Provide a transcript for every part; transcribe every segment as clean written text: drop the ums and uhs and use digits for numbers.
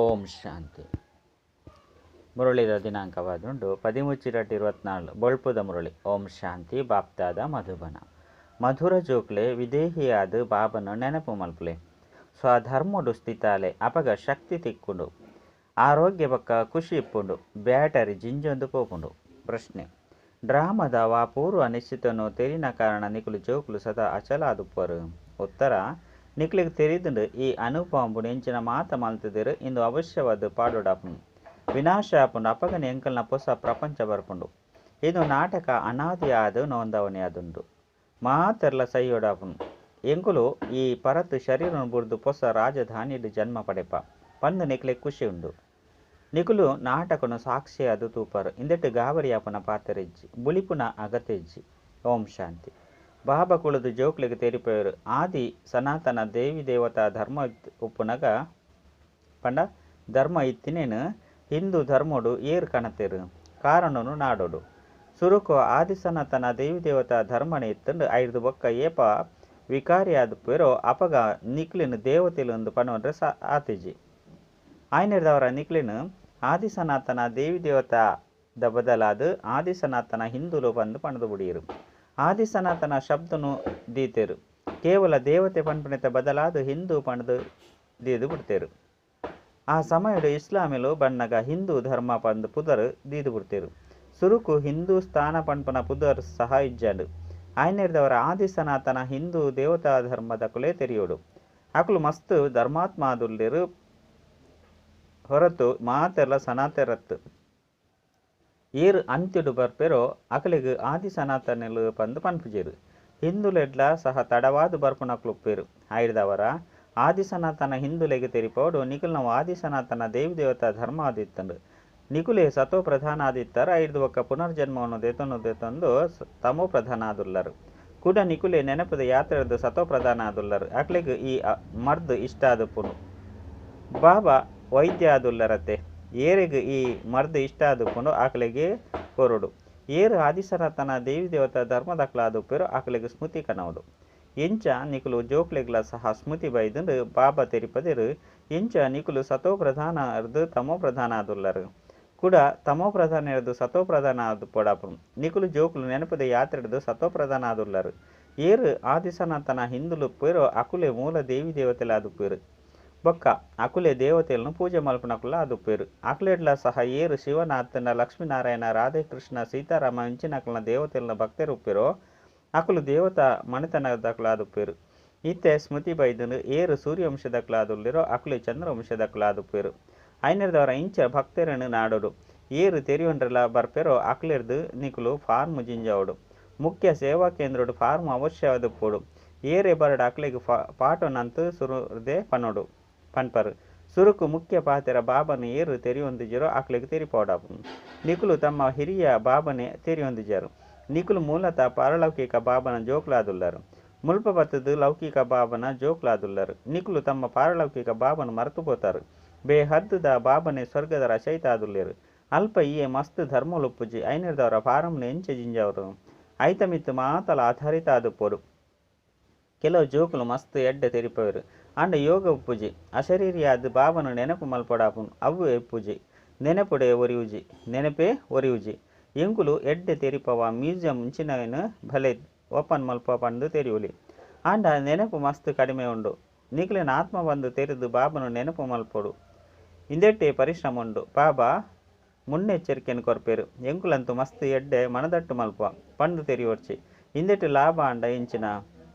ಓಂ ಶಾಂತಿ. ಮುರಳಿದ ದಿನಾಂಕವಾದುಂಡು 13/24 ಬೊಳ್ಪುದ ಮುರಳಿ. ಓಂ ಶಾಂತಿ. ಬಾಪ್ತಾದ ಮಧುಬನ. ಮಧುರ ಜೋಕ್ಲೆ ವಿದೇಹಿಯಾದ ಬಾಬನ ನೆನಪು ಮಲ್ಪಲೆ. ಸ್ವಧರ್ಮಡು ಸ್ಥಿತಾಲೆ ಅಪಗ ಶಕ್ತಿ ತಿಕ್ಕುಂಡು, ಆರೋಗ್ಯ ಬಕ್ಕ ಖುಷಿ ಇಪ್ಪುಂಡು, ಬ್ಯಾಟರಿ ಜಿಂಜೊಂದು ಪೋಪುಂಡು. ಪ್ರಶ್ನೆ: ಡ್ರಾಮದ ವಾ ಪೂರ್ವ ನಿಶ್ಚಿತನು ತೆರಿನ ಕಾರಣ ನಿಕುಲು ಜೋಕುಲು ಸದಾ ಅಚಲಾದುಪ್ಪರು? ಉತ್ತರ: ನಿಕ್ಲೆಗ್ ತೆರಿದುಂಡು ಈ ಅಣುಬಾಂಬುನು ಎಂಚಿನ ಮಾತ ಮಲ್ತುದೆರ್, ಇಂದು ಅವಶ್ಯವಾದ ಪಾಡೊಡಾಪುಂಡು, ವಿನಾಶ ಆಪುಂಡು, ಅಪಗನೆ ಎಂಕಲ್ನ ಪೊಸ ಪ್ರಪಂಚ ಬರ್ಪುಂಡು. ಇದು ನಾಟಕ ಅನಾದಿ ಆದ್ ನೋಂದಾವಣೆ ಆದುಂಡು. ಮಾತೆರ್ಲ ಸೈಯೊಡಾಪುಂಡು. ಎಂಕುಲು ಈ ಪರತ್ ಶರೀರನು ಬುಡ್ದು ಪೊಸ ರಾಜಧಾನಿಡ್ ಜನ್ಮ ಪಡೆಪ ಪಂದ್ ನಿಕ್ಲೆಗ್ ಖುಷಿ ಉಂಡು. ನಿಕುಲು ನಾಟಕನು ಸಾಕ್ಷಿಯಾದ್ ತೂಪರ್. ಇಂದೆಟ್ ಗಾಬರಿ ಆಪುನ ಪಾತೆರಿಜ್ಜಿ, ಬುಳಿಪುನ ಅಗತ್ಯ ಇಜ್ಜಿ. ಓಂ ಶಾಂತಿ. ಬಾಬಾ ಕುಳದು ಜೋಕ್ಲೆಗ್ ತೆರಿಪೇರು. ಆದಿ ಸನಾತನ ದೇವಿ ದೇವತಾ ಧರ್ಮ ಉಪ್ಪುನಗ ಪಂಡ ಧರ್ಮ ಇತ್ತಿನೇನು ಹಿಂದೂ ಧರ್ಮಡು ಏರ್ ಕಣತೆರು ಕಾರಣನು ನಾಡೋಡು. ಸುರುಕು ಆದಿ ಸನಾತನ ದೇವಿ ದೇವತಾ ಧರ್ಮನೇ ಇತ್ತಂಡು. ಐರ್ದು ಬೊಕ್ಕ ಏಪ ವಿಕಾರಿ ಆದುಪ್ಪೇರೋ ಅಪಗ ನಿಕ್ಲಿನ ದೇವತೆಲು ಎಂದು ಪಣವಂದ್ರೆ ಆತಿಜಿ. ಆಯ್ನೆರ್ದವರ ನಿಕ್ಲಿನ ಆದಿ ಸನಾತನ ದೇವಿ ದೇವತಾ the ಬದಲಾದ ಆದಿ ಸನಾತನ ಹಿಂದೂಲು ಬಂದು ಪಣದು ಬುಡಿಯರು. ಆದಿ ಸನಾತನ ಶಬ್ದನು ದೀತೆರು, ಕೇವಲ ದೇವತೆ ಪನ್ಪುನೆತ ಬದಲಾದ ಹಿಂದೂ ಪಣದು ದೀದು ಬಿಡ್ತೇರು. ಆ ಸಮಯಡು ಇಸ್ಲಾಮಿಲು ಬಣ್ಣಗ ಹಿಂದೂ ಧರ್ಮ ಪಂದು ಪುದರ್ ದೀದು ಬಿಡ್ತೇರು. ಸುರುಕು ಹಿಂದೂ ಸ್ಥಾನ ಪನ್ಪುನ ಪುದರ್ ಸಹ ಇಜ್ಜಂಡು. ಆಯ್ನೆರ್ದವರ ಆದಿ ಸನಾತನ ಹಿಂದೂ ದೇವತಾ ಧರ್ಮದಕುಲೇ ತೆರಿಯೋಡು. ಅಕುಲು ಮಸ್ತ್ ಧರ್ಮಾತ್ಮಾದುಲ್ಲೇರು ಹೊರತು ಮಾತೆರ್ಲ ಸನಾತರತ್ತು. ಏರು ಅಂತ್ಯಡು ಬರ್ಪೆರೋ ಅಕಲೆಗ್ ಆದಿ ಸನಾತನಲು ಪಂದು ಪನ್ಪುಜೆರು. ಹಿಂದೂಲೆಡ್ಲ ಸಹ ತಡವಾದ ಬರ್ಪುನಕ್ಲುಪ್ಪೇರು. ಆಯ್ದವರ ಆದಿ ಸನಾತನ ಹಿಂದೂಲೆಗ್ ತೆರಿಪೋಡು. ನಿಕುಲ್ನವು ಆದಿ ಸನಾತನ ದೇವಿ ದೇವತಾ ಧರ್ಮ ಆದಿತ್ತಂಡು. ನಿಕುಲೆ ಸತೋ ಪ್ರಧಾನ ಆದಿತ್ತಾರೆ. ಐರ್ದು ಬೊಕ್ಕ ಪುನರ್ಜನ್ಮವನ್ನು ದೇತೊಂದು ದೇತೊಂದು ತಮೋ ಪ್ರಧಾನ ಆದುಲ್ಲರು. ಕೂಡ ನಿಕುಲೆ ನೆನಪದ ಯಾತ್ರೆದು ಸತೋ ಪ್ರಧಾನ ಆದುಲ್ಲರು. ಅಕ್ಲೆಗ್ ಈ ಮರ್ದ್ ಇಷ್ಟ ಆದುಪ್ಪುಂಡು. ಬಾಬಾ ವೈದ್ಯ ಆದುಲ್ಲರತೆ. ಏರೆಗ್ ಈ ಮರ್ದ್ ಇಷ್ಟ ಆದುಪ್ಪುಂಡು ಆಕಲೆಗೆ ಕೊರಡು. ಏರು ಆದಿ ಸನಾತನ ದೇವಿ ದೇವತಾ ಧರ್ಮದಕ್ಲ ಆದುಪ್ಪೇರು ಆಕಲೆಗ್ ಸ್ಮೃತಿ ಕನವಡು. ಎಂಚ ನಿಕುಲು ಜೋಕ್ಲೆಗ್ಲ ಸಹ ಸ್ಮೃತಿ ಬೈದುಂಡು ಬಾಬಾ ತೆರಿಪದಿರು. ಎಂಚ ನಿಕುಲು ಸತೋ ಪ್ರಧಾನ ಅರ್ದು ತಮೋ ಪ್ರಧಾನ ಆದುಲ್ಲರು. ಕೂಡ ತಮೋ ಪ್ರಧಾನ ಎರ್ದು ಸತೋ ಪ್ರಧಾನ ಆದು ಪೊಡಾಪುಂಡು. ನಿಕುಲು ಜೋಕುಲು ನೆನಪದ ಯಾತ್ರೆಡ್ದು ಸತೋ ಪ್ರಧಾನ ಆದುಲ್ಲರು. ಏರು ಆದಿ ಸನಾತನ ಹಿಂದುಲು ಪೇರೋ ಅಕುಲೆ ಮೂಲ ದೇವಿ ದೇವತೆಲ ಆದುಪ್ಪೇರು. ಬೊಕ್ಕ ಅಕುಲೆ ದೇವತೆలను ಪೂಜೆ ಮಲ್ಪುನಕುಲ ಆದುಪ್ಪೇರು. ಅಕುಲೆಡ್ಲ ಸಹ ಏರು ಶಿವನಾಥನ ಲಕ್ಷ್ಮೀನಾರಾಯಣ ರಾಧೆ ಕೃಷ್ಣ ಸೀತಾರಾಮ ಇಂಚಿನಕುಲ್ನ ದೇವತೆಲನ ಭಕ್ತರು ಉಪ್ಪೇರೋ ಅಕುಲು ದೇವತಾ ಮಣಿತನದಕುಲ ಆದುಪ್ಪೇರು. ಇತ್ತೆ ಸ್ಮೃತಿ ಬೈದುಂಡು. ಏರು ಸೂರ್ಯವಂಶದಕುಲ ಆದುಲ್ಲೇರೋ ಅಕುಲೆ ಚಂದ್ರವಂಶದಕುಲ ಆದುಪ್ಪೇರು. ಐನೆರ್ದವರ ಇಂಚ ಭಕ್ತರನ್ನು ನಾಡೋಡು. ಏರು ತೆರಿಯೊಂಡ್ರೆಲ ಬರ್ಪೇರೋ ಅಕುಲೆರ್ದು ನಿಕುಲು ಫಾರ್ಮ್ ಜಿಂಜಾವಡು. ಮುಖ್ಯ ಸೇವಾ ಕೇಂದ್ರಡು ಫಾರ್ಮ್ ಅವಶ್ಯವಾದುಪ್ಪೋಡು. ಏರೇ ಬರಡು ಅಕುಲೆಗ್ ಪಾಟೊನಂತು ಸುರುರ್ದೆ ಪನೋಡು ಪನ್ಪರು. ಸುರುಕು ಮುಖ್ಯ ಪಾತೆರ ಬಾಬನ ಏರು ತೆರಿಯೊಂದಿಜರೋ ಅಕುಲೆಗ್ ತೆರಿಪೋಡಾಪುಂಡು. ನಿಕುಲು ತಮ್ಮ ಹಿರಿಯ ಬಾಬನೆ ತೆರಿಯೊಂದಿಜರು. ನಿಕುಲು ಮೂಲತಃ ಪಾರಲೌಕಿಕ ಬಾಬನ ಜೋಕ್ಲಾದುಲ್ಲರು. ಮುಲ್ಪ ಬತ್ತದು ಲೌಕಿಕ ಬಾಬನ ಜೋಕ್ಲಾದುಲ್ಲರು. ನಿಕುಲು ತಮ್ಮ ಪಾರಲೌಕಿಕ ಬಾಬನ ಮರೆತು ಪೋತಾರು. ಬೇಹದ್ದುದ ಬಾಬನೆ ಸ್ವರ್ಗದ ರಚಯಿತ ಆದುಲ್ಲೇರು. ಅಲ್ಪ ಈಯೆ ಮಸ್ತ್ ಧರ್ಮಲುಪ್ಪುಜಿ. ಐನೆರ್ದವರ ಫಾರಂನ ಎಂಚ ಜಿಂಜವರು ಐತ ಮಿತ್ತು ಮಾತಲ ಆಧಾರಿತ ಆದುಪ್ಪೋಡು. ಕೆಲವು ಜೋಕುಲು ಮಸ್ತ್ ಎಡ್ಡೆ ತೆರಿಪವೇರು. ಆಂಡ ಯೋಗ ಉಪ್ಪುಜಿ. ಅಶರೀರಿಯಾದ ಬಾಬನ ನೆನಪು ಮಲ್ಪೊಡಾಪುಂಡು. ಅವು ಇಪ್ಪುಜಿ. ನೆನಪುಡೆ ಒರಿಯುಜಿ. ನೆನಪೇ ಒರಿಯುಜಿ. ಎಂಕುಲು ಎಡ್ಡೆ ತೆರಿಪವ ಮ್ಯೂಸಿಯಂ ಇಂಚಿನವೇನು ಭಲೆ ಓಪನ್ ಮಲ್ಪ ಪಂದು ತೆರಿಯುಲಿ. ಆಂಡ ನೆನಪು ಮಸ್ತ್ ಕಡಿಮೆ ಉಂಡು. ನಿಕ್ಲೆನ ಆತ್ಮ ಬಂದು ತೆರೆದು ಬಾಬನ ನೆನಪು ಮಲ್ಪೊಡು. ಇಂದೆಟ್ಟೆ ಪರಿಶ್ರಮ ಉಂಡು. ಬಾಬಾ ಮುನ್ನೆಚ್ಚರಿಕೆಯನ್ನು ಕೊರ್ಪೇರು. ಎಂಕುಲಂತೂ ಮಸ್ತ್ ಎಡ್ಡೆ ಮನದಟ್ಟು ಮಲ್ಪ ಪಂದು ತೆರಿಯೋರ್ಚಿ. ಇಂದೆಟ್ಟು ಲಾಭ ಆಂಡ ಇಂಚಿನ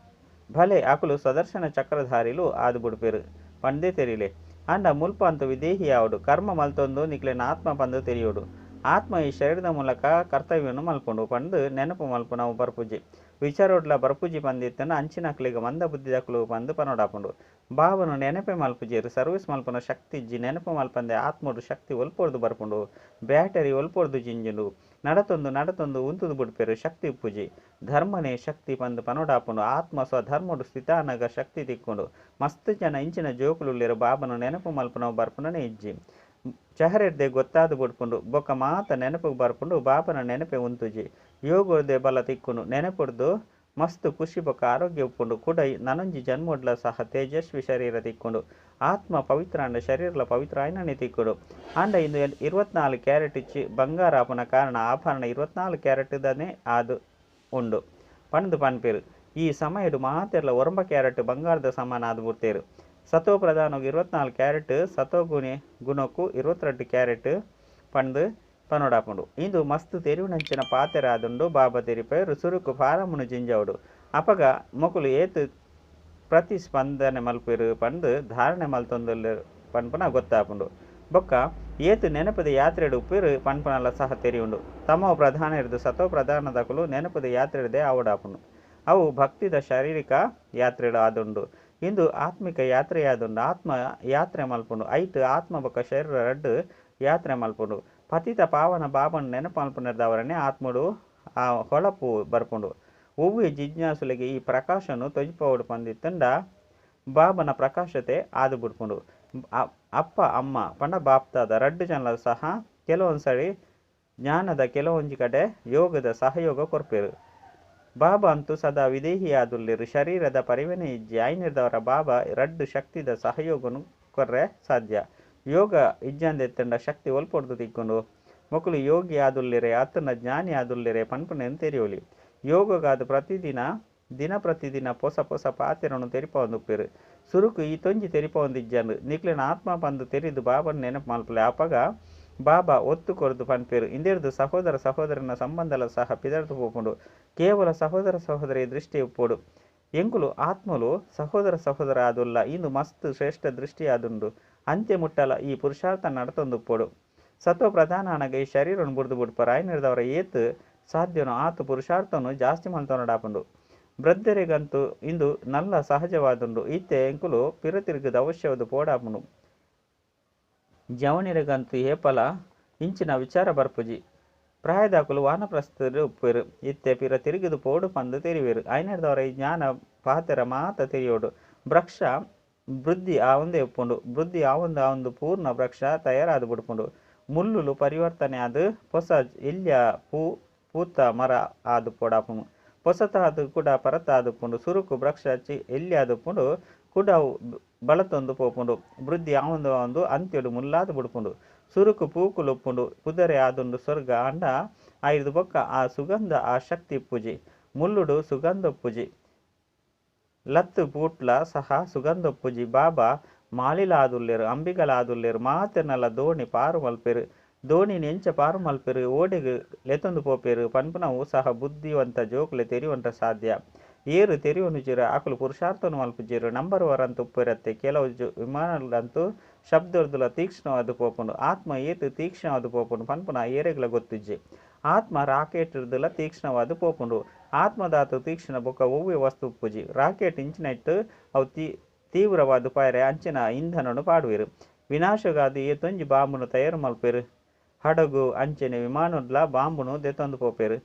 ಭಲೆ ಅಕುಲು ಸ್ವದರ್ಶನ ಚಕ್ರಧಾರಿಲು ಆದು ಬುಡ್ಪೇರು ಪಂದೇ ತೆರಿಲೆ. ಆಂಡ ಮುಲ್ಪ ಅಂತೂ ವಿದೇಹಿ ಆವಡು. ಕರ್ಮ ಮಲ್ತೊಂದು ನಿಕ್ಲೆನ ಆತ್ಮ ಪಂದು ತೆರಿಯೋಡು. ಆತ್ಮ ಈ ಶರೀರದ ಮೂಲಕ ಕರ್ತವ್ಯವನ್ನು ಮಲ್ಪುಂಡು ಪಂದು ನೆನಪು ಮಲ್ಪುನವು ಬರ್ಪುಜಿ. ವಿಚಾರೋಡ್ಲ ಬರ್ಪುಜಿ ಪಂದಿತ್ತಂಡ ಅಂಚಿನಕ್ಲೆಗ್ ಮಂದ ಬುದ್ಧಿದಕ್ಲು ಪಂದು ಪನೋಡಾಪುಂಡು. ಬಾಬನು ನೆನಪೆ ಮಲ್ಪುಜೇರು. ಸರ್ವಿಸ್ ಮಲ್ಪುನ ಶಕ್ತಿ ಇಜ್ಜಿ. ನೆನಪು ಮಲ್ಪಂದೆ ಆತ್ಮಡು ಶಕ್ತಿ ಒಲ್ಪೊರ್ದು ಬರ್ಪುಂಡು. ಬ್ಯಾಟರಿ ಒಲ್ಪೊರ್ದು ಜಿಂಜುಂಡು. ನಡತೊಂದು ನಡತೊಂದು ಉಂತುದು ಬುಡ್ಪೇರು. ಶಕ್ತಿ ಉಪ್ಪುಜಿ. ಧರ್ಮನೇ ಶಕ್ತಿ ಪಂದು ಪನೋಡಾಪುಂಡು. ಆತ್ಮ ಸ್ವಧರ್ಮಡು ಸ್ಥಿತಾನಗ ಶಕ್ತಿ ತಿಕ್ಕೊಂಡು. ಮಸ್ತ್ ಜನ ಇಂಚಿನ ಜೋಕುಲುಲ್ಲೇರು. ಬಾಬನು ನೆನಪು ಮಲ್ಪುನವು ಬರ್ಪುನನೇ ಇಜ್ಜಿ. ಚಹರೆರ್ದೆ ಗೊತ್ತಾದ ಬುಡ್ಪುಂಡು. ಬೊಕ್ಕ ಮಾತ ನೆನಪು ಬರ್ಪುಂಡು. ಬಾಬನ ನೆನಪೆ ಉಂತುಜಿ. ಯೋಗರ್ದೆ ಬಲ ತಿಕ್ಕುಂಡು. ನೆನಪುಡ್ದು ಮಸ್ತ್ ಖುಷಿ ಬೊಕ್ಕ ಆರೋಗ್ಯ ಉಪ್ಪುಂಡು. ಕುಡ ನನೊಂಜಿ ಜನ್ಮೊಡ್ಲ ಸಹ ತೇಜಸ್ವಿ ಶರೀರ ತಿಕ್ಕುಂಡು. ಆತ್ಮ ಪವಿತ್ರ ಆಂಡ ಶರೀರಲ ಪವಿತ್ರ ಆಯ್ನನೆ ತಿಕ್ಕುಂಡು. ಆಂಡ ಇಂದು 24 ಕ್ಯಾರೆಟ್ ಬಂಗಾರ ಆಪುನ ಕಾರಣ ಆಭರಣ 24 ಕ್ಯಾರೆಟ್ ದನೆ ಆದ್ ಉಂಡು ಪಂದ್ ಪನ್ಪೆರ್. ಈ ಸಮಯಡ್ ಮಾತೆರ್ಲ 9 ಕ್ಯಾರೆಟ್ ಬಂಗಾರದ ಸಮಾನ ಆದ್ ಬುಡ್ತೆರ್. ಸತೋ ಪ್ರಧಾನಗ್ 24 ಕ್ಯಾರೆಟ್, ಸತೋ ಗುಣಕ್ಕೂ 22 ಕ್ಯಾರೆಟ್ ಪಂದ್ ಪನೊಡಾಪುಂಡು. ಇಂದು ಮಸ್ತ್ ತೆರಿವಿನಂಚಿನ ಪಾತೆರ ಆದುಂಡು. ಬಾಬಾ ತೆರಿಪೇರು ಸುರುಕು ಫಾರಮ್ನು ಜಿಂಜಾವುಡು. ಅಪಗ ಮೊಕುಲು ಏತ್ ಪ್ರತಿಸ್ಪಂದನೆ ಮಲ್ಪೆರು ಪಂದ್ ಧಾರಣೆ ಮಲ್ತೊಂದುಲ್ಲೆರ್ ಪನ್ಪುನ ಗೊತ್ತಾಪುಂಡು. ಬೊಕ್ಕ ಏತ್ ನೆನಪದ ಯಾತ್ರೆಡ್ ಉಪ್ಪೇರು ಪನ್ಪುನಲ ಸಹ ತೆರಿಯುಂಡು. ತಮೋ ಪ್ರಧಾನ ಇರ್ದು ಸತೋ ಪ್ರಧಾನದಕುಲು ನೆನಪದ ಯಾತ್ರೆಡ್ದೇ ಆವಡಾಪುಂಡು. ಅವು ಭಕ್ತಿದ ಶಾರೀರಿಕ ಯಾತ್ರೆಲು ಆದುಂಡು. ಇಂದು ಆತ್ಮಿಕ ಯಾತ್ರೆಯಾದುಂಡು. ಆತ್ಮ ಯಾತ್ರೆ ಮಲ್ಪುಂಡು. ಐಟ್ ಆತ್ಮ ಬೊಕ್ಕ ಶರೀರ ರಡ್ಡ್ ಯಾತ್ರೆ ಮಲ್ಪುಂಡು. ಪತಿತ ಪಾವನ ಬಾಬನ್ ನೆನಪು ಮಲ್ಪುನದವರನೆ ಆತ್ಮಡು ಆ ಹೊಳಪು ಬರ್ಪುಂಡು. ಒವ್ವೆ ಜಿಜ್ಞಾಸುಲೆಗೆ ಈ ಪ್ರಕಾಶನು ತೊಜಿಪೋಡು ಪಂದಿತ್ತಂಡ ಬಾಬನ ಪ್ರಕಾಶತೆ ಆದು ಬಿಡ್ಪುಂಡು. ಅಪ್ಪ ಅಮ್ಮ ಪಂಡ ಬಾಪ್ತಾದ ರಡ್ಡ್ ಜನಲ ಸಹ ಕೆಲವೊಂದ್ಸರಿ ಜ್ಞಾನದ ಕೆಲವೊಂಜಿ ಕಡೆ ಯೋಗದ ಸಹಯೋಗ ಕೊರ್ಪೆರು. ಬಾಬಾ ಅಂತೂ ಸದಾ ವಿದೇಹಿಯಾದುಲ್ಲೆರು. ಶರೀರದ ಪರಿವೆನೆ ಇಜ್ಜಿ. ಐನಿರ್ದವರ ಬಾಬಾ ರಡ್ಡ್ ಶಕ್ತಿದ ಸಹಯೋಗನು ಕೊರ್ರೆ ಸಾಧ್ಯ. ಯೋಗ ಇಜ್ಜಂದೆತ್ತಂಡ ಶಕ್ತಿ ಒಲ್ಪೊಡ್ದು ತಿಕ್ಕುಂಡು. ಮೊಕುಲು ಯೋಗಿ ಆದುಲ್ಲೆರೆ ಅತ್ತಂಡ ಜ್ಞಾನಿ ಆದುಲ್ಲೆರೆ ಪನ್ಪುನೆನ್ ತೆರಿಯೊಲಿ. ಯೋಗಗಾದ ಪ್ರತಿದಿನ ದಿನ ಪ್ರತಿದಿನ ಪೊಸ ಪೊಸ ಪಾತೆರನು ತೆರಿಪಾವೊಂದುಪ್ಪೆರು. ಸುರುಕು ಈ ತೊಂಜಿ ತೆರಿಪಾವೊಂದಿಜ್ಜಂದು ನಿಕ್ಲೆನ ಆತ್ಮ ಪಂದು ತೆರಿದು ಬಾಬನ್ ನೆನಪು ಮಲ್ಪುಲೆ. ಅಪಗ ಬಾಬಾ ಒತ್ತು ಕೊರ್ದು ಪನ್ಪೆರು. ಇಂದೆರ್ದು ಸಹೋದರ ಸಹೋದರನ ಸಂಬಂಧಲ ಸಹ ಪಿದರ್ದು ಪೋಪುಂಡು. ಕೇವಲ ಸಹೋದರ ಸಹೋದರಿಯ ದೃಷ್ಟಿ ಉಪ್ಪೋಡು. ಎಂಕುಲು ಆತ್ಮಲು ಸಹೋದರ ಸಹೋದರ ಆದುಲ್ಲ. ಇಂದು ಮಸ್ತ್ ಶ್ರೇಷ್ಠ ದೃಷ್ಟಿ ಆದುಂಡು. ಅಂತ್ಯ ಮುಟ್ಟಲ ಈ ಪುರುಷಾರ್ಥ ನಡತೊಂದುಪ್ಪೋಡು. ಸತ್ವ ಪ್ರಧಾನ ಅನಗ ಈ ಶರೀರನು ಬುಡ್ದು ಬುಡ್ಪರ ಐನಿರ್ದವರ ಏತ್ ಸಾಧ್ಯನೋ ಆತ್ ಪುರುಷಾರ್ಥನು ಜಾಸ್ತಿ ಮಲ್ತೊನಡಾಪುಂಡು. ವೃದ್ಧರಿಗಂತೂ ಇಂದು ನಲ್ಲ ಸಹಜವಾದುಂಡು. ಇತ್ತೆ ಎಂಕುಲು ಪಿರತಿರುಗದ ಅವಶ್ಯವಾದ ಪೋಡಾಪುಂಡು. ಜವನಿರಗಂತೂ ಏಪಲ ಇಂಚಿನ ವಿಚಾರ ಬರ್ಪುಜಿ. ಪ್ರಾಯದಾಕುಲು ವಾನಪ್ರಸ್ಥರು ಉಪ್ಪೇರು. ಇತ್ತೆ ಪಿರ ತಿರುಗಿದು ಪೋಡು ಪಂದು ತೆರಿವೇರು. ಐನಿರ್ದವರ ಈ ಜ್ಞಾನ ಪಾತೆರ ಮಾತ ತೆರಿಯೋಡು. ವೃಕ್ಷ ವೃದ್ಧಿ ಆವಂದೇ ಉಪ್ಪುಂಡು. ವೃದ್ಧಿ ಆವಂದು ಆವಂದು ಪೂರ್ಣ ವೃಕ್ಷ ತಯಾರಾದ ಬಿಡ್ಪುಂಡು. ಮುಳ್ಳುಲು ಪರಿವರ್ತನೆ ಆದ್ ಪೊಸ ಎಲ್ಯ ಪೂತ ಮರ ಆದ್ ಪೋಡಾಪುಂಡು. ಪೊಸತಾದ ಕೂಡ ಪರತಾದುಪ್ಪುಂಡು. ಸುರುಕು ವೃಕ್ಷ ಎಲ್ಯಾದುಪ್ಪುಂಡು. ಕೂಡ ಬಳತೊಂದು ಪೋಪುಂಡು. ವೃದ್ಧಿ ಆವಂದು ಆವಂದು ಅಂತ್ಯಡು ಮುಲ್ಲಾದ ಬಿಡ್ಪುಂಡು. ಸುರುಕು ಪೂಕುಲು ಉಪ್ಪುಂಡು. ಪುದರೆ ಆದುಂಡು ಸ್ವರ್ಗ. ಅಂಡ ಆಯ್ದು ಬೊಕ್ಕ ಆ ಸುಗಂಧ ಆ ಶಕ್ತಿ ಉಪ್ಪುಜಿ. ಮುಳ್ಳುಡು ಸುಗಂಧ ಉಪ್ಪುಜಿ. ಲತ್ತು ಪೂಟ್ಲ ಸಹ ಸುಗಂಧ ಉಪ್ಪುಜಿ. ಬಾಬಾ ಮಾಲಿಲಾದುಲ್ಲೆರು, ಅಂಬಿಗಲಾದುಲ್ಲೆರು. ಮಾತೆರ್ನಲ ದೋಣಿ ಪಾರು ಮಲ್ಪೆರು. ದೋಣಿನ ಎಂಚ ಪಾರು ಮಲ್ಪೆರು, ಓಡೆಗ್ ಲೆತೊಂದು ಪೋಪೆರು ಪನ್ಪುನವು ಸಹ ಬುದ್ಧಿವಂತ ಜೋಕುಲೆ ತೆರಿಯುವಂತ ಸಾಧ್ಯ. ಏರು ತೆರಿಯುವನುಜಿರ ಅಕುಲು ಪುರುಷಾರ್ಥನು ಮಲ್ಪುಜಿರು. ನಂಬರ್ ವರಂತ ಉಪ್ಪುರತ್ತೆ. ಕೆಲವು ವಿಮಾನಗಳಂತೂ ಶಬ್ದರ್ದುಲ ತೀಕ್ಷ್ಣವಾದ ಪೋಪುಂಡು. ಆತ್ಮ ಏತು ತೀಕ್ಷ್ಣವಾದ ಪೋಪುಂಡು ಪನ್ಪುನ ಏರೆಗ್ಲ ಗೊತ್ತಿಜ್ಜಿ. ಆತ್ಮ ರಾಕೆಟ್ ಇರ್ದುಲ ತೀಕ್ಷ್ಣವಾದ ಪೋಪುಂಡು. ಆತ್ಮದಾತು ತೀಕ್ಷ್ಣ ಬೊಕ್ಕ ಒವ್ವೆ ವಸ್ತು ಉಪ್ಪುಜಿ. ರಾಕೆಟ್ ಇಂಚಿನ ಇಟ್ಟು ಅವು ತೀವ್ರವಾದ ಪಾಯರೆ ಅಂಚಿನ ಇಂಧನನು ಪಾಡುವೆರು. ವಿನಾಶಗಾದ ಏತೊಂಜಿ ಬಾಂಬುನು ತಯಾರು ಮಲ್ಪೆರು. ಹಡಗು ಅಂಚನೆ ವಿಮಾನಡ್ಲ ಬಾಂಬುನು ದೆತೊಂದು ಪೋಪೆರು.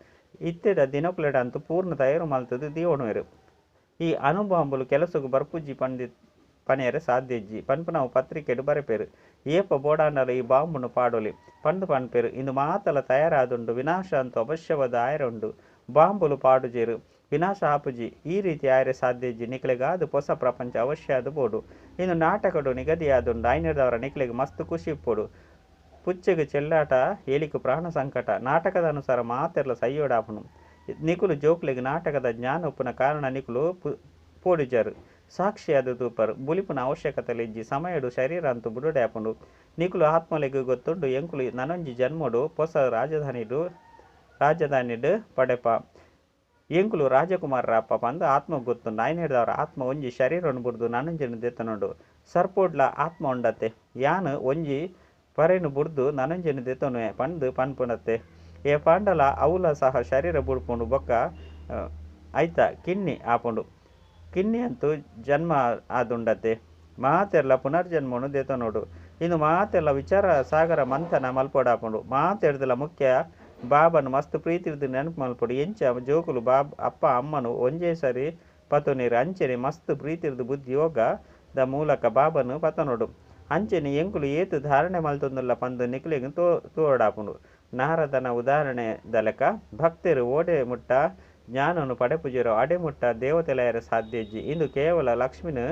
ಇತ್ತೆದ ದಿನಕುಲೆಡಂತೂ ಪೂರ್ಣ ತಯಾರು ಮಲ್ತದು ದೀವಣುವೆರು. ಈ ಅಣುಬಾಂಬುಲು ಕೆಲಸಗು ಬರ್ಪುಜಿ ಪಣಿಯರೆ ಸಾಧ್ಯ ಇಜ್ಜಿ ಪನ್ಪುನವು ಪತ್ರಿಕೆಡು ಬರೆಪೆರು. ಏಪ ಬೋಡಾಂಡಲ ಈ ಬಾಂಬುನು ಪಾಡೊಲಿ ಪಂದು ಪನ್ಪೆರು. ಇಂದು ಮಾತಲ ತಯಾರಾದುಂಡು. ವಿನಾಶ ಅಂತೂ ಅವಶ್ಯವಾದ ಆಯರೆ ಉಂಡು. ಬಾಂಬುಲು ಪಾಡುಜೆರು, ವಿನಾಶ ಆಪುಜಿ. ಈ ರೀತಿ ಆಯರೆ ಸಾಧ್ಯ ಇಜ್ಜಿ. ನಿಕ್ಲೆಗಾದ ಪೊಸ ಪ್ರಪಂಚ ಅವಶ್ಯ ಆದ್ ಬೋಡು. ಇಂದು ನಾಟಕಡು ನಿಗದಿಯಾದುಂಡು. ಐನಿರ್ದವರ ನಿಕ್ಲೆಗ್ ಮಸ್ತ್ ಖುಷಿ ಇಪ್ಪೊಡು. ಪುಚ್ಚೆಗ್ ಚೆಲ್ಲಾಟ ಎಲಿಕ್ ಪ್ರಾಣ ಸಂಕಟ. ನಾಟಕದ ಅನುಸಾರ ಮಾತೆರ್ಲ ಸೈಯೋಡಾಪುಂಡು. ನಿಕುಲು ಜೋಕ್ಲೆಗ್ ನಾಟಕದ ಜ್ಞಾನ ಉಪ್ಪುನ ಕಾರಣ ನಿಕುಲು ಪೋಡಿಜರು. ಸಾಕ್ಷಿಯಾದ ತೂಪರು. ಬುಲಿಪುನ ಅವಶ್ಯಕತೆ ಇಜ್ಜಿ. ಸಮಯಡು ಶರೀರ ಅಂತೂ ಬುಡುಡೆ ಆಪುಂಡು. ನಿಕುಲು ಆತ್ಮಲೆಗ್ ಗೊತ್ತುಂಡು ಎಂಕುಲು ನನೊಂಜಿ ಜನ್ಮಡು ಪೊಸ ರಾಜಧಾನಿಡು ಪಡೆಪ. ಎಂಕುಲು ರಾಜಕುಮಾರರಪ್ಪ ಪಂದು ಆತ್ಮ ಗೊತ್ತುಂಡು. ಐನಿರ್ದವರ ಆತ್ಮ ಒಂಜಿ ಶರೀರನು ಬುಡ್ದು ನನೊಂಜಿನ ದೆತೊನುಂಡು. ಸರ್ಪೋಡ್ಲ ಆತ್ಮ ಉಂಡತ್ತೆ. ಯಾನ್ ಒಂಜಿ ಪರೆನು ಬುಡ್ದು ನನೊಂಜಿನ ದೆತೊನುವೆ ಪಂದು ಪನ್ಪುನತ್ತೆ. ಏ ಪಾಂಡಲ ಅವುಲ ಸಹ ಶರೀರ ಬುಡ್ಪುಂಡು. ಬೊಕ್ಕ ಐತ ಕಿನ್ನಿ ಆಪುಂಡು. ಕಿನ್ನಿ ಅಂತೂ ಜನ್ಮ ಆದುಂಡತ್ತೆ. ಮಾತೆರ್ಲ ಪುನರ್ಜನ್ಮನು ದೆತೊನುಡು. ಇಂದು ಮಾತೆರ್ಲ ವಿಚಾರ ಸಾಗರ ಮಂಥನ ಮಲ್ಪೊಡಾಪುಂಡು. ಮಾತೆರ್ದಲ ಮುಖ್ಯ ಬಾಬನು ಮಸ್ತ್ ಪ್ರೀತಿರ್ದು ನೆನಪು ಮಲ್ಪೊಡು. ಎಂಚ ಜೋಕುಲು ಅಪ್ಪ ಅಮ್ಮನು ಒಂಜೇ ಸರಿ ಪತೊನಿರು ಅಂಚನೆ ಮಸ್ತ್ ಪ್ರೀತಿರ್ದು ಬುದ್ಧಿ ಯೋಗದ ಮೂಲಕ ಬಾಬನು ಪತೊನುಡು. ಅಂಚನೆ ಎಂಕುಲು ಏತು ಧಾರಣೆ ಮಲ್ತೊಂದುಲ್ಲ ಪಂದು ನಿಕ್ಲೆಗ್ ತೋಡಾಪುಂಡು. ನಾರದನ ಉದಾಹರಣೆ ದಲಕ ಭಕ್ತರು ಓಡೆ ಮುಟ್ಟ ಜ್ಞಾನನು ಪಡೆಪುಜೆರೋ ಅಡೆ ಮುಟ್ಟ ದೇವತೆಲಾಯೆರೆ ಸಾಧ್ಯ ಇಜ್ಜಿ. ಇಂದು ಕೇವಲ ಲಕ್ಷ್ಮಿನ್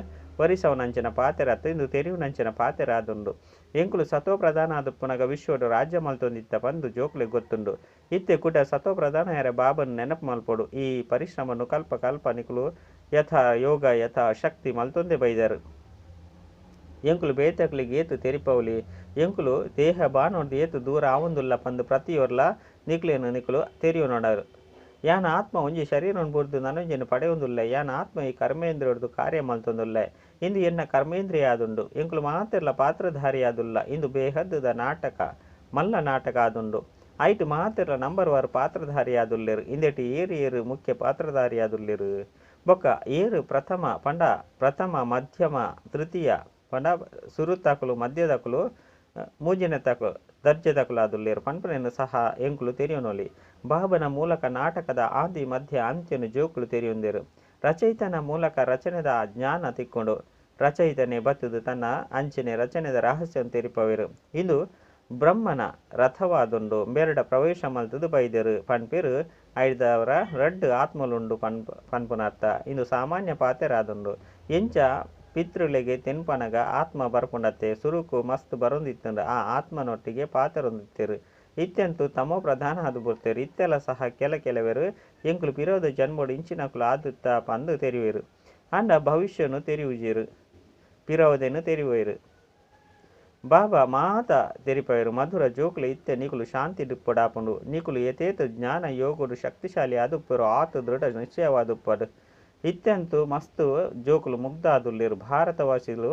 ವರಿಸವುನಂಚಿನ ಪಾತೆರತ್ತ್, ಇಂದು ತೆರಿಯುನಂಚಿನ ಪಾತೆರ ಆದುಂಡು. ಎಂಕುಲು ಸತೋ ಪ್ರಧಾನ ಆದುಪ್ಪುನಗ ವಿಶ್ವಡ್ ರಾಜ್ಯ ಮಲ್ತೊಂದಿತ್ತ ಪಂದ್ ಜೋಕುಲೆಗ್ ಗೊತ್ತುಂಡು. ಇತ್ತೆ ಕುಡ ಸತೋ ಪ್ರಧಾನ ಆಯೆರೆ ಬಾಬನ್ ನೆನಪು ಮಲ್ಪೊಡು. ಈ ಪರಿಶ್ರಮನ್ ಕಲ್ಪ-ಕಲ್ಪ ನಿಕುಲು ಯಥಾ ಯೋಗ ಯಥಾ ಶಕ್ತಿ ಮಲ್ತೊಂದೆ ಬೈದರ್. ಎಂಕುಲು ಬೇತೆಕ್ಲೆಗ್ ಏತ್ ತೆರಿಪಾವೊಲಿ? ಎಂಕುಲು ದೇಹ ಬಾನೊರ್ದು ಏತ್ ದೂರ ಆವೊಂದುಲ್ಲ ಪಂದ್ ಪ್ರತಿಯೊರ್ಲ ನಿಕ್ಲೆನ್ ನಿಕುಲು ತೆರಿಯೊನೊಡಾರ್. ಯಾನ್ ಆತ್ಮ ಒಂಜಿ ಶರೀರನ್ ಬುಡ್ದು ನನೊಂಜೆನ್ ಪಡೆಯೊಂದುಲ್ಲೆ. ಯಾನ್ ಆತ್ಮ ಈ ಕರ್ಮೇಂದ್ರಿಯೊರ್ದು ಕಾರ್ಯ ಮಲ್ತೊಂದುಲ್ಲೆ. ಇಂದು ಎನ್ನ ಕರ್ಮೇಂದ್ರಿಯ ಆದುಂಡು. ಎಂಕುಲು ಮಾತೆರ್ಲ ಪಾತ್ರಧಾರಿಯಾದುಲ್ಲ. ಇಂದು ಬೇಹದ್ದುದ ನಾಟಕ, ಮಲ್ಲ ನಾಟಕ ಆದುಂಡು. ಐಟ್ ಮಾತೆರ್ಲ ನಂಬರ್ ವಾರ್ ಪಾತ್ರಧಾರಿಯಾದುಲ್ಲೆರ್. ಇಂದೆಟ್ ಏರ್ ಏರ್ ಮುಖ್ಯ ಪಾತ್ರಧಾರಿಯಾದುಲ್ಲೆರ್? ಬೊಕ್ಕ ಏರ್ ಪ್ರಥಮ ಪಂಡ ಪ್ರಥಮ, ಮಧ್ಯಮ, ತೃತೀಯ ಪಂಡ ಸುರುತಾಕುಲು, ಮಧ್ಯದಾಕುಲು, ಮೂಜಿನೆತಾಕುಲು, ದರ್ಜೆದಕುಲಾದುಲ್ಲೆರ್ ಪನ್ಪುನೆನ್ ಸಹ ಎಂಕುಲು ತೆರಿಯೊನೊಲಿ. ಬಾಬನ ಮೂಲಕ ನಾಟಕದ ಆದಿ ಮಧ್ಯ ಅಂತ್ಯನು ಜೋಕುಲು ತೆರಿಯೊಂದೆರ್. ರಚಯಿತನ ಮೂಲಕ ರಚನೆದ ಜ್ಞಾನ ತಿಕ್ಕುಂಡು. ರಚಯಿತನೇ ಬತ್ತುದು ತನ್ನ ಅಂಚನೆ ರಚನೆದ ರಹಸ್ಯನ್ ತೆರಿಪಾವೆರ್. ಇಂದು ಬ್ರಹ್ಮನ ರಥವಾದುಂಡು. ಇಂಬೆರ್ಡ ಪ್ರವೇಶ ಮಲ್ತುದು ಬೈದೆರ್ ಪನ್ಪೆರ್. ಐಡ್ದಾವರ ರಡ್ಡ್ ಆತ್ಮಲುಂಡು ಪನ್ಪುನ ಅರ್ಥ. ಇಂದು ಸಾಮಾನ್ಯ ಪಾತೆರಾದುಂಡು. ಎಂಚ ಪಿತೃಲೆಗ್ ತಿನ್ಪನಗ ಆತ್ಮ ಬರ್ಪುಂಡತ್ತೆ. ಸುರುಕು ಮಸ್ತ್ ಬರೊಂದಿತ್ತುಂಡು. ಆ ಆತ್ಮನೊಟ್ಟಿಗೆ ಪಾತೆರೊಂದಿತ್ತೆರ್. ಇತ್ತೆಂತೂ ತಮೋ ಪ್ರಧಾನ ಆದ್ ಬುಡ್ತೆರ್. ಇತ್ತೆಲ ಸಹ ಕೆಲ ಕೆಲವೆರ್ ಎಂಕುಲು ಪಿರೋದ ಜನ್ಮೊಡು ಇಂಚಿನಕುಲು ಆದಿತ್ತ ಪಂದ್ ತೆರಿಯುವೆರ್. ಆಂಡ ಭವಿಷ್ಯನು ತೆರಿಯುಜೆರ್. ಪಿರವುದೆನ್ ತೆರಿಯುವೆರ್. ಬಾಬಾ ಮಾತ ತೆರಿಪಾವೆರ್. ಮಧುರ ಜೋಕುಲೆ ಇತ್ತೆ ನಿಕುಲು ಶಾಂತಿಡ್ ಇಪ್ಪೊಡಾಪುಂಡು. ನಿಕುಲು ಏತೇತ್ ಜ್ಞಾನ ಯೋಗಡ್ ಶಕ್ತಿಶಾಲಿ ಆದುಪ್ಪೆರೋ ಆತ್ ದೃಢ ನಿಶ್ಚಯವಾದುಪ್ಪಡ್. ಇತ್ತೆಂತೂ ಮಸ್ತ್ ಜೋಕುಲು ಮುಗ್ಧ ಆದುಲ್ಲೆರ್. ಭಾರತವಾಸಿಲು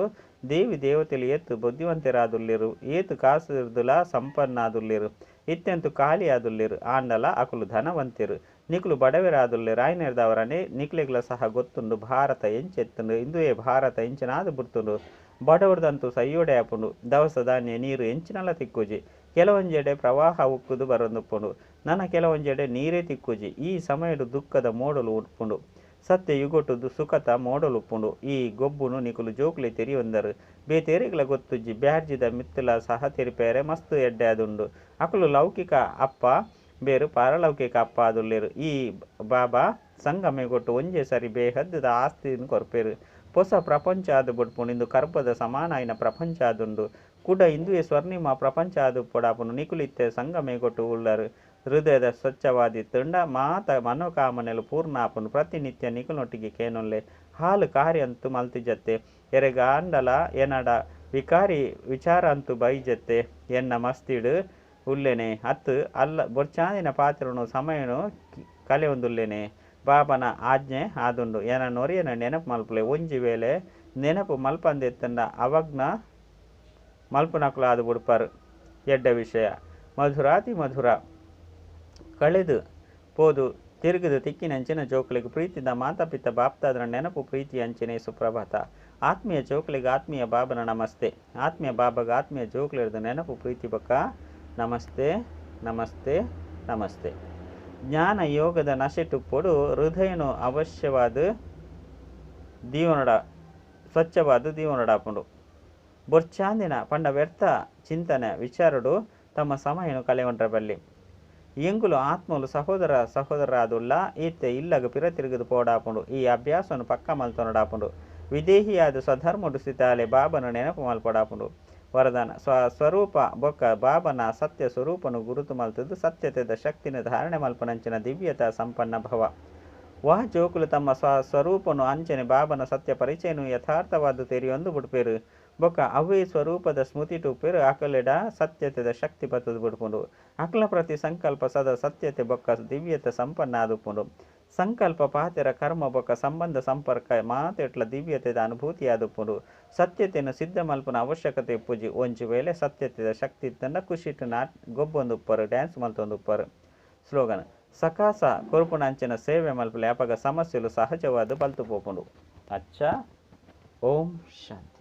ದೇವಿ ದೇವತೆಲು ಏತ್ ಬುದ್ಧಿವಂತೆರಾದುಲ್ಲೆರ್, ಏತ್ ಕಾಸುರ್ದುಲಾ ಸಂಪನ್ನಾದುಲ್ಲೆರ್. ಇತ್ತೆಂತೂ ಖಾಲಿ ಆದುಲ್ಲೆರ್. ಆಂಡಲಾ ಅಕುಲು ಧನವಂತೆರ್. ನಿಕುಲು ಬಡವೆರಾದುಲ್ಲೆರ್. ಆಯಿನೆಡ್ದಾವರನೇ ನಿಕ್ಲೆಗ್ಲ ಸಹ ಗೊತ್ತುಂಡು ಭಾರತ ಎಂಚೆತ್ತುಂಡು, ಇಂದುವೇ ಭಾರತ ಇಂಚಿನಾದ್ ಬುಡ್ತುಂಡು. ಬಡವರ್ದಂತೂ ಸೈಯೋಡೆ ಆಪುಂಡು. ದವಸ ಧಾನ್ಯ ನೀರು ಎಂಚಿನಲ ತಿಕ್ಕುಜಿ. ಕೆಲವೊಂಜೆಡೆ ಪ್ರವಾಹ ಉಕ್ಕುದು ಬರೊಂದುಪ್ಪುಂಡು. ನನ ಕೆಲವೊಂಜೆಡೆ ನೀರೇ ತಿಕ್ಕುಜಿ. ಈ ಸಮಯಡ್ ದುಃಖದ ಮೋಡಲು ಉಪ್ಪುಂಡು. ಸತ್ಯ ಯುಗೊಟು ಸುಖತ ಮೋಡಲು ಉಪ್ಪುಂಡು. ಈ ಗೊಬ್ಬುನು ನಿಕುಲು ಜೋಕುಲೇ ತೆರಿಯೊಂದರ್. ಬೇತೇರೆಗ್ಲಾ ಗೊತ್ತುಜ್ಜಿ. ಬ್ಯಾಡ್ಜಿದ ಮಿತ್ತುಲಾ ಸಹ ತೆರಿಪಾಯೆರೆ ಮಸ್ತ್ ಎಡ್ಡೆ ಆದುಂಡು. ಅಕುಲು ಲೌಕಿಕ ಅಪ್ಪ ಬೇರು ಪಾರಲೌಕಿಕ ಅಪ್ಪ ಆದುಲ್ಲೆರ್. ಈ ಬಾಬಾ ಸಂಗಮಯುಗೊಟು ಒಂಜೇ ಸರಿ ಬೇಹದ್ದುದ ಆಸ್ತಿನ್ ಕೊರ್ಪೆರ್. ಪೊಸ ಪ್ರಪಂಚ ಆದ್ ಬುಡ್ಪುಂಡು. ಇಂದು ಕರ್ಬದ ಸಮಾನ ಆಯಿನ ಪ್ರಪಂಚ ಆದುಂಡು. ಕುಡ ಇಂದುವೇ ಸ್ವರ್ಣಿಮ ಪ್ರಪಂಚ ಆದುಪ್ಪೊಡಾಪುಂಡು. ನಿಕುಲು ಇತ್ತೆ ಸಂಗಮಯುಗೊಟು ಉಲ್ಲರ್. ಹೃದಯದ ಸ್ವಚ್ಛವಾದಿತ್ತುಂಡ ಮಾತ ಮನೋಕಾಮನೆಲು ಪೂರ್ಣ ಆಪುಂಡು. ಪ್ರತಿನಿತ್ಯ ನಿಕುಲ್ನೊಟ್ಟಿಗೆ ಕೇನೊನ್ಲೆ. ಹಾಲು ಕಾರ್ಯ ಅಂತೂ ಮಲ್ತಿಜತ್ತೆ. ಎರೆಗಾಂಡಲ ಎನಡ ವಿಕಾರಿ ವಿಚಾರ ಅಂತೂ ಬೈಜತ್ತೆ. ಎನ್ನ ಮಸ್ತಿಡ್ ಉಲ್ಲೇನೆ ಅತ್ತು ಅಲ್ಲ ಬೊರ್ಚಾಂದಿನ ಪಾತೆರೊನು ಸಮಯನು ಕಲೆಯೊಂದುಲ್ಲೇನೆ. ಬಾಬನ ಆಜ್ಞೆ ಆದುಂಡು. ಎನನೊರಿಯನ ನೆನಪು ಮಲ್ಪುಲೆ. ಒಂಜಿ ವೇಳೆ ನೆನಪು ಮಲ್ಪಂದೆತ್ತುಂಡ ಅವಜ್ಞ ಮಲ್ಪುನಕುಲು ಆದ್ ಬುಡ್ಪರ್. ಎಡ್ಡೆ ವಿಷಯ. ಮಧುರಾತಿ ಮಧುರ ಕಳೆದು ಪೋದು ತಿರುಗಿದು ತಿಕ್ಕಿನಂಚಿನ ಜೋಕುಲೆಗ್ ಪ್ರೀತಿದ ಮಾತಾಪಿತ ಬಾಪ್ತಾದನ ನೆನಪು ಪ್ರೀತಿ ಅಂಚಿನೇ ಸುಪ್ರಭಾತ. ಆತ್ಮೀಯ ಜೋಕುಲೆಗ್ ಆತ್ಮೀಯ ಬಾಬನ ನಮಸ್ತೆ. ಆತ್ಮೀಯ ಬಾಬಗ ಆತ್ಮೀಯ ಜೋಕುಲೆರ್ದು ನೆನಪು ಪ್ರೀತಿ ಬೊಕ್ಕ ನಮಸ್ತೆ ನಮಸ್ತೆ ನಮಸ್ತೆ. ಜ್ಞಾನ ಯೋಗದ ನಶೆಟುಪ್ಪೊಡು ಹೃದಯನು ಅವಶ್ಯವಾದ ದೀವನಡ ಸ್ವಚ್ಛವಾದ ದೀವನಡಾಪುಂಡು. ಬೊರ್ಚಾಂದಿನ ಪಂಡ ವ್ಯರ್ಥ ಚಿಂತನೆ ವಿಚಾರಡು ತಮ್ಮ ಸಮಯನು ಕಳೆಯೊಂಡ್ರ ಬಲ್ಲಿ. ಎಂಕುಲು ಆತ್ಮಲು ಸಹೋದರ ಸಹೋದರರಾದುಳ್ಳ ಇತ್ತೆ ಇಲ್ಲಗ ಪಿರ ತಿರುಗುದು ಪೋಡಾಪುಂಡು. ಈ ಅಭ್ಯಾಸನು ಪಕ್ಕ ಮಲ್ತೊನಡಾಪುಂಡು. ವಿದೇಹಿಯಾದ ಸ್ವಧರ್ಮಡು ಸ್ಥಿತಾಲೆ ಬಾಬನ ನೆನಪು ಮಲ್ಪಡಾಪುಂಡು. ವರದಾನ ಸ್ವಸ್ವರೂಪ ಬೊಕ್ಕ ಬಾಬನ ಸತ್ಯ ಸ್ವರೂಪನು ಗುರುತು ಮಲ್ತುದು ಸತ್ಯತೆದ ಶಕ್ತಿನ ಧಾರಣೆ ಮಲ್ಪುನಂಚಿನ ದಿವ್ಯತಾ ಸಂಪನ್ನ ಭವ. ವಾ ಜೋಕುಲು ತಮ್ಮ ಸ್ವಸ್ವರೂಪನು ಅಂಚನೆ ಬಾಬನ ಸತ್ಯ ಪರಿಚಯನು ಯಥಾರ್ಥವಾದ ತೆರಿಯೊಂದು ಬುಡ್ಪೆರ್. ಬೊಕ್ಕ ಅವೇ ಸ್ವರೂಪದ ಸ್ಮೃತಿ ಉಪ್ಪೆರ್. ಅಕಲೆಡ ಸತ್ಯತೆದ ಶಕ್ತಿ ಬತ್ತುದು ಬುಡ್ಪುಂಡು. ಅಕಲ ಪ್ರತಿ ಸಂಕಲ್ಪ ಸದಾ ಸತ್ಯತೆ ಬೊಕ್ಕ ದಿವ್ಯತೆ ಸಂಪನ್ನ ಆದುಪ್ಪುಂಡು. ಸಂಕಲ್ಪ ಪಾತೆರ ಕರ್ಮ ಬೊಕ್ಕ ಸಂಬಂಧ ಸಂಪರ್ಕ ಮಾತೆಟ್ಲ ದಿವ್ಯತೆದ ಅನುಭೂತಿ ಆದುಪ್ಪುಂಡು. ಸತ್ಯತೆಯನ್ನು ಸಿದ್ಧ ಮಲ್ಪುನ ಅವಶ್ಯಕತೆ ಇಪ್ಪುಜಿ. ಒಂಜಿ ವೇಳೆ ಸತ್ಯತೆದ ಶಕ್ತಿ ಇತ್ತಂಡ ಖುಷಿಟ್ not ಗೊಬ್ಬೊಂದುಪ್ಪರು, ಡ್ಯಾನ್ಸ್ ಮಲ್ತೊಂದುಪ್ಪರು. ಸ್ಲೋಗನ್ ಸಕಾಸ ಕೊರ್ಪುನ ಅಂಚಿನ ಸೇವೆ ಮಲ್ಪುಲೆ. ಅಪಗ ಸಮಸ್ಯೆಲು ಸಹಜವಾದ ಬಲ್ತು ಪೋಪುಂಡು. ಅಚ್ಚಾ, ಓಂ ಶಾಂತಿ.